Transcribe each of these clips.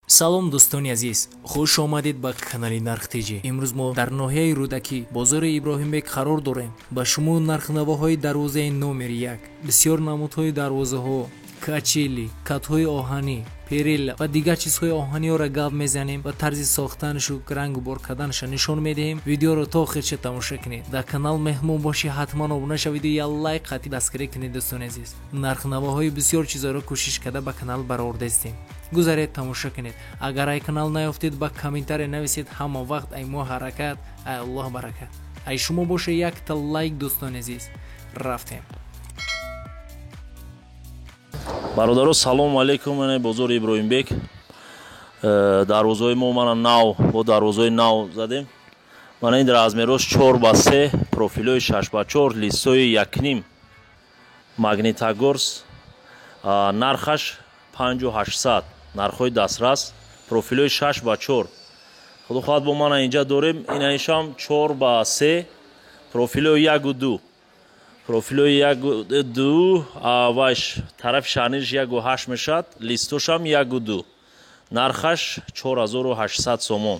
Салом, дӯстони азиз, хуш омадед ба канали Нарх ТЖ. Имрӯз мо дар ноҳияи Рӯдакӣ, бозори Иброҳимбек қарор дорем. Ба шумо нархнавоҳои дарвозаи номери як, бисёр намудҳои дарвозаҳо, качели, катҳои оҳанӣ, перила ва дигар чизҳои оҳаниёро гап мезанем ва тарзи сохтанашу рангу бор карданаша нишон медиҳем. Видеоро то охирша тамоша кунед. Дар канал меҳмон бошӣ, ҳатман обуна шавиду як лайк қатъи дастгирӣ кунед. Дӯстони азиз, нархнавоҳои бисёр чизҳоро кӯшиш карда ба канал баровардастем. Гузаред, тамоша кунед. Агар ай канал наёфтед, ба комментария нависед. Ҳама вақт ай мо ҳаракат, ай Аллоҳ баракат, ай шумо боша якта лайк. Дӯстони азиз, рафтем. Бародаро, салому алейкум. Мана бозори Иброҳимбек. Дарвозаҳои мо мана нав, бо дарвозаҳои нав задем. Мана ин размерош 4 ба 3, профилҳои 6 ба 4, листои 1,5, Магнитогорск. Нархаш 5800, нархҳои дастрас, профилҳои 6 ба 4. Худо хоҳад, бо мана инҷа дорем инаишам 4 ба 3, профилҳои 1,2, профилҳои 1,2, вайш тарафи шарнирш 1,8 мешавад, листошам 1,2. Нархаш 4800 сомон.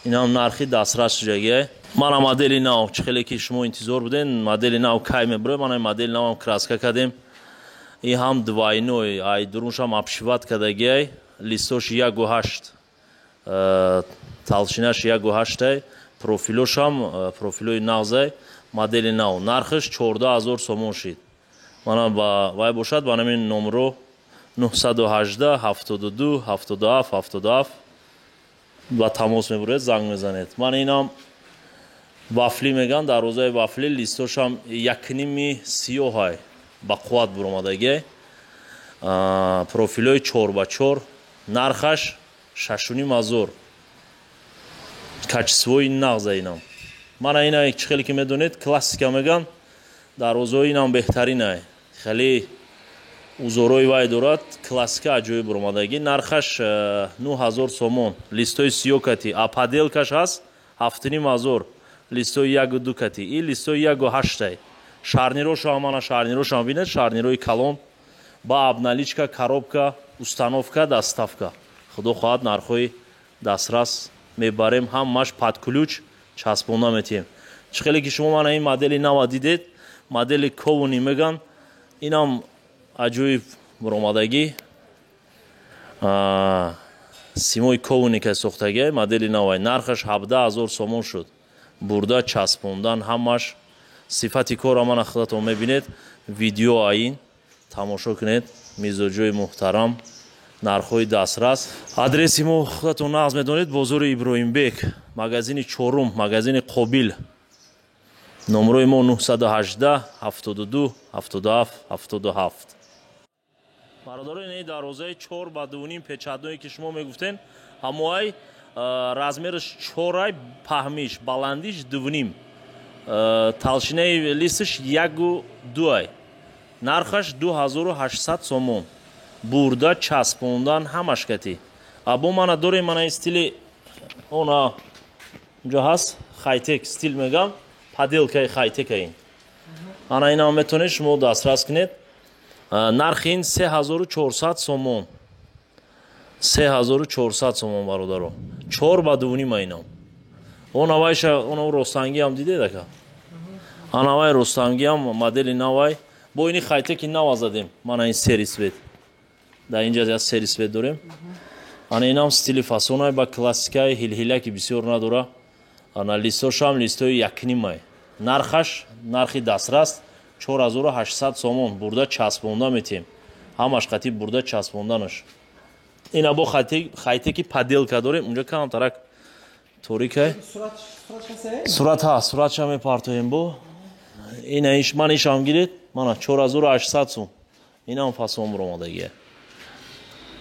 Инам нархи дастрас шудагия. Мана модели нав, чӣ хеле ки шумо интизор буден, модели нав кай мебурем. Мана модели навам краска кардем. И ҳам двойной, ай дуруншам обшивать кардагиай, листош 1,8, толщинаш 1,8-ай, профилошам профилои нағзай, модели нав. Нархаш 14 000 сомон шид. Мана ба вай бошад, ба намин номро 918 72 77 77 ба тамос мебуред, занг мезанед. Мана инам вафли меган, дарвозаи вафли, листошам 1,5 сиёҳай, ба қувват буромадагиай, профилҳои 4 ба 4, нархаш 6500. Качествои нағза инам. Мана ина, чӣ хеле ки медонед, классика меган, дарвозаҳои инам беҳтаринай, хеле узорои вай дорад, классика аҷоиб буромадагӣ. Нархаш 9000 сомон, листои сиё кати. А поделкаш ҳаст 7500, листои 1,2 кати и листои 1,8-ай. Шарнирошам, мана шарнирошам бинед, шарнирои калон. Ба обналичка, коробка, установка, доставка. Худо хоҳад, нархҳои дастрас мебарем, ҳамаш под ключ часпонда метиҳем. Чӣ хеле ки шумо мана ин модели нава дидед, модели ковуни меган, инам аҷоиб буромадагӣ, симои ковуника сохтагӣ, модели навай. Нархаш 17 000 сомон шуд. Бурда часпондан ҳамаш, сифати кора мана худатон мебинед. Видео аин тамошо кунед, мизоҷои муҳтарам, нархҳои дастрас. Адреси мо худатон нағз медонед: бозори Иброҳимбек, магазини чорум, магазини Қобил. Номрои мо 918 72 77 77. Бародаро, ин дарвозаи 4 ба 2,5, печатное ки шумо мегуфтен, ҳамоай. Размераш чорай, паҳмиш, баландиш 2,5, толщинаи листаш 1,2-ай. Нархаш 2800 сомон, бурда часпондан ҳамаш кати. Або мана дорем, мана стили она унҷо ҳаст, хайтек стил мегам, поделкаи хайтека ин. Ана инам метавонед шумо дастрас кунед. Нархи ин 3400 сомон, 3400 сомон, бародаро, 4 ба 2,5 инам. Онавайша, она ростангиам дидед, ака? Анавай ростангиам модели навай, бо ини хайтеки нава задем. Мана ин серый цвет, дар инҷа як серый цвет дорем. Ана инам стили фасонай, ба классикаи, ҳилҳилаки бисёр надора. Ана листошам листои 1,5-ай. Нархаш нархи дастрас, 4800 сомон, бурда часпонда метиҳем, ҳамаш қати бурда часпонданаш. Ина бо хайтеки поделка дорем, унҷа камтарак торикай. Сурат ҳаст, суратша мепартоем. Бо ина иш, ман ишам гиред, мана 4800 сум, инам фасон буромадагия,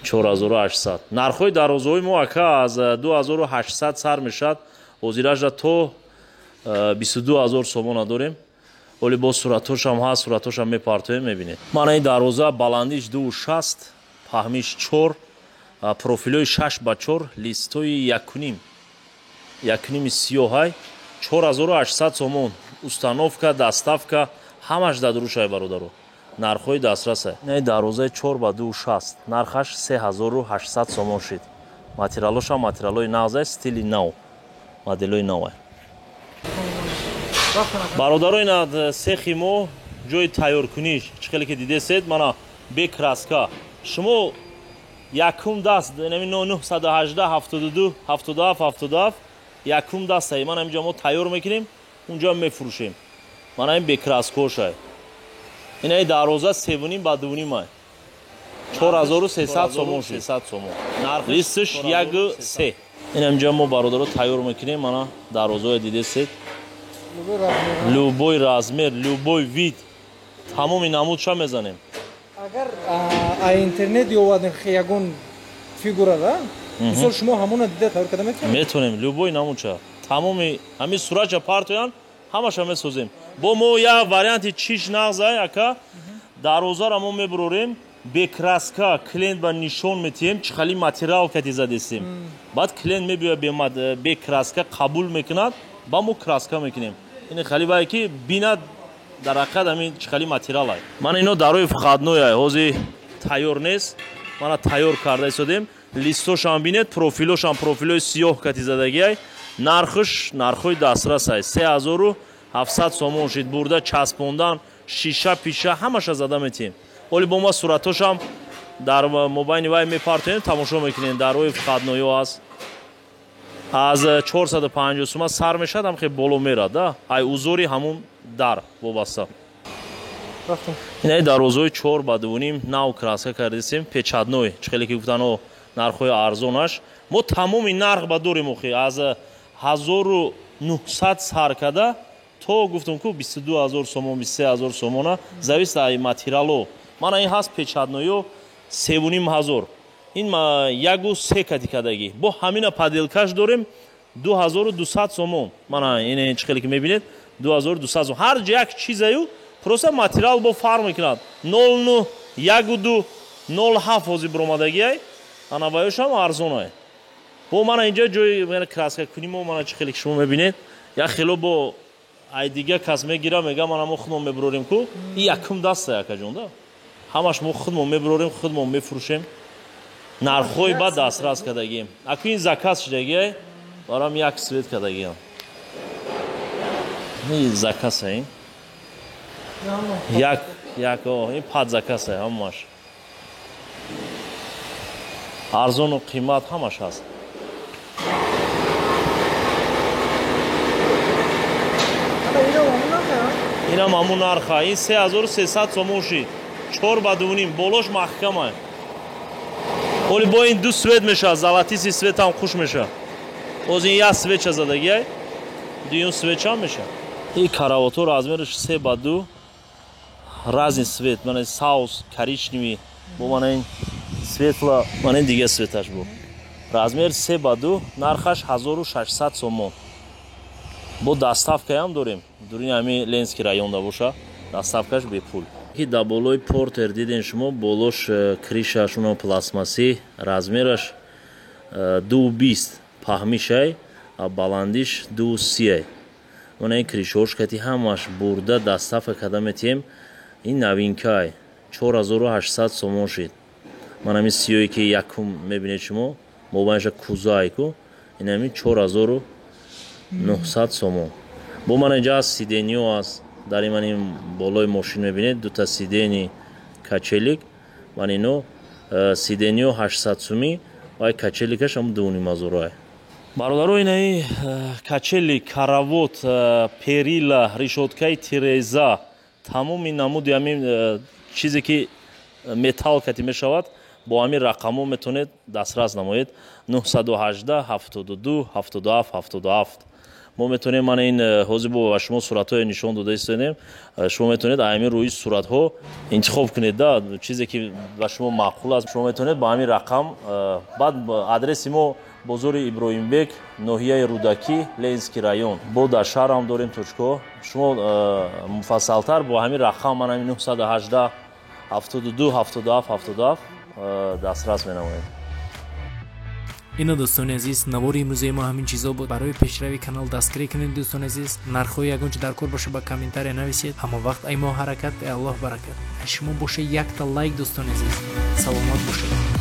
4800. Нархҳои дарвозаҳои мо, ака, аз 2800 сар мешавад, ҳозиражда то 22 000 сомона дорем. Оли боз суратҳошам ҳаст, суратҳошам мепартоем, мебинед. Мана ин дарвоза баландиш 2,60, паҳмиш 4, профилҳои 6 ба 4, листои 1,5, 1,5-и сиёҳай, 4800 сомон, установка, доставка ҳамаш дар дурушай. Бародаро, нархҳои дастраса. Ин дарвозаи 4 ба 2,60, нархаш 3800 сомон шид. Материалошам материалои нағзай, стили нав, моделои навай. Бародаро, ина сехи мо, ҷои тайёркуниш, чӣ хеле ки дидесед, мана бе краска. Шумо якум даст 918 72 77 77 якум дастае. Ман ҳаминҷо мо тайёр мекунем, унҷо мефурӯшем. Мана ин бе краскошай. Инаи дарвоза 3.5 ба 2.5 ай. 4300 сомон, 600 сомон. Нарх листш 1.3. Ин ҳаминҷо мо бародаро тайёр мекунем, мана дарвозаҳое дидесед. Любой размер, любой вид, тамоми намудша мезанем. Агар интернет ёвадем ягон фигура, да? Мисол шумо ҳамона дида тайёр карда метавонед? Метавонем, любой намудша. Тамоми ҳамин суратша партоян, ҳамаша месозем. Бо мо як варианти чиш нағзай, ака, дарвозаро мо мебурорем, бе краска клиент ба нишон метиҳем, чӣ хали материал кати задестем. Баъд клиент мебиёяд бе краска қабул мекунад, ба мо краска мекунем. Ин хали вае ки бинад дар ҳақиқат ҳамин чӣ хали материал ай. Мана ино дарои входной ай, ҳозир тайёр нест. Мана тайёр карда истодем. Листошам бинед, профилошам профилои сиёҳ кати задагӣ ай. Нархш нархҳои дастрас ай. 3700 сомон шид. Бурда часпондан, шиша пиша ҳамаша зада метиҳем. Оли бо ма суратошам дар мобайни вай мепартоем, тамошо мекунем. Дарои входнойҳо аст. Аз 450 сума сар мешавад, ҳам хеле боло мерад, да? Ай узори ҳамун дар вобаста. Инаи дарвозаҳои 4 ба 2.5 нав краска кардисем, печатной, чӣ хеле ки гуфтан, нархҳои арзонаш. Мо тамоми нарх ба дорем охи, аз 1900 сар карда то гуфтам ку 22000 сомон, 23000 сомона, зависит аз материало. Мана ин ҳаст печатнойо 3500. Ин 1.3 кати кардагӣ. Бо ҳамина поделкаш дорем 2200 сомон. Мана ин чӣ хеле ки мебинед, 2200 сомон. Ҳар ҷо як чизаю просто материал бо фарқ мекунад. 0.9, 1.2, 0.7 ҳозир биромадагӣ ай. Ана ваёшам арзон ай. Бо мана инҷа ҷои краска кунӣ мо, мана чӣ хеле ки шумо мебинед, як хело бо ай дига кас мегира, мега мана мо худмон мебурорем ку. Ин якум даста якаҷон, да? Ҳамаш мо худмон мебурорем, худмон мефурӯшем. Нархҳои ба дастрас кардагием. Аку ин заказ шудагиай, барам як свет кардагиам. Ин заказ ин. Як як ин пад заказ ҳамаш. Арзону қимат ҳамаш ҳаст. Инам ҳамун нарха. Ин 3300 сомон шид. 4 ба 2.5, болош маҳкам ай. Оли бо ин ду свет мешавад, золотистый свет ҳам хуш мешавад. Оз ин як свеча задагиай, дуюм свеча ҳам мешавад. Ин каравото размераш 3 ба 2, разный свет, мана саус, коричневый, бо мана ин светла, мана ин дига светаш бо. Размер 3 ба 2, нархаш 1600 сомон. Бо доставкаям дорем. Дуруни ҳамин Ленинский районда боша, доставкаш бепул. Ки дар болои портер диден шумо, болош кришаш уно пластмассӣ, размераш 2.20 паҳмишай, баландиш 2.30. Мана ин кришош кати ҳамаш бурда доставка карда метиҳем. Ин новинкай 4800 сомон шид. Мана ҳамин сиёе ки якум мебинед шумо, мобайнаша кузай ку, ин ҳамин 4900 сомон. Бо мана инҷа аст сидениё аст. Дар ин ман ин болои мошин мебинед дута сидени качелик, ман ино сидениё 800 сумӣ ва качеликаш ҳам 2.5 ай. Бародаро, инаи качели, каравот, перила, решоткаи тиреза, тамоми намуди ҳамин чизе ки металл кати мешавад, бо ҳамин рақамҳо метавонед дастрас намоед. 918 72 77 77. Мо метавонем, мана ин ҳозир бо ба шумо суратҳое нишон дода истодем, шумо метавонед ҳамин рӯи суратҳо интихоб кунед, да, чизе ки ба шумо маъқул аст, шумо метавонед ба ҳамин рақам. Баъд адреси мо бозори Иброҳимбек, ноҳияи Рӯдакӣ, Ленинский район. Бо дар шаҳрам дорем точко. Шумо муфассалтар бо ҳамин рақам, мана ҳамин 918 72 77 77 дастрас менамоед. Ино дӯстони азиз, навори имрӯзаи мо ҳамин чизо буд. Барои пешрави канал дастгирӣ кунед дӯстони азиз. Нархҳои ягон чи дар кор боша ба комментария нависед. Ҳама вақт ай мо ҳаракат, ай Аллоҳ баракат. Шумо боша якта лайк дӯстони азиз. Саломат бошед.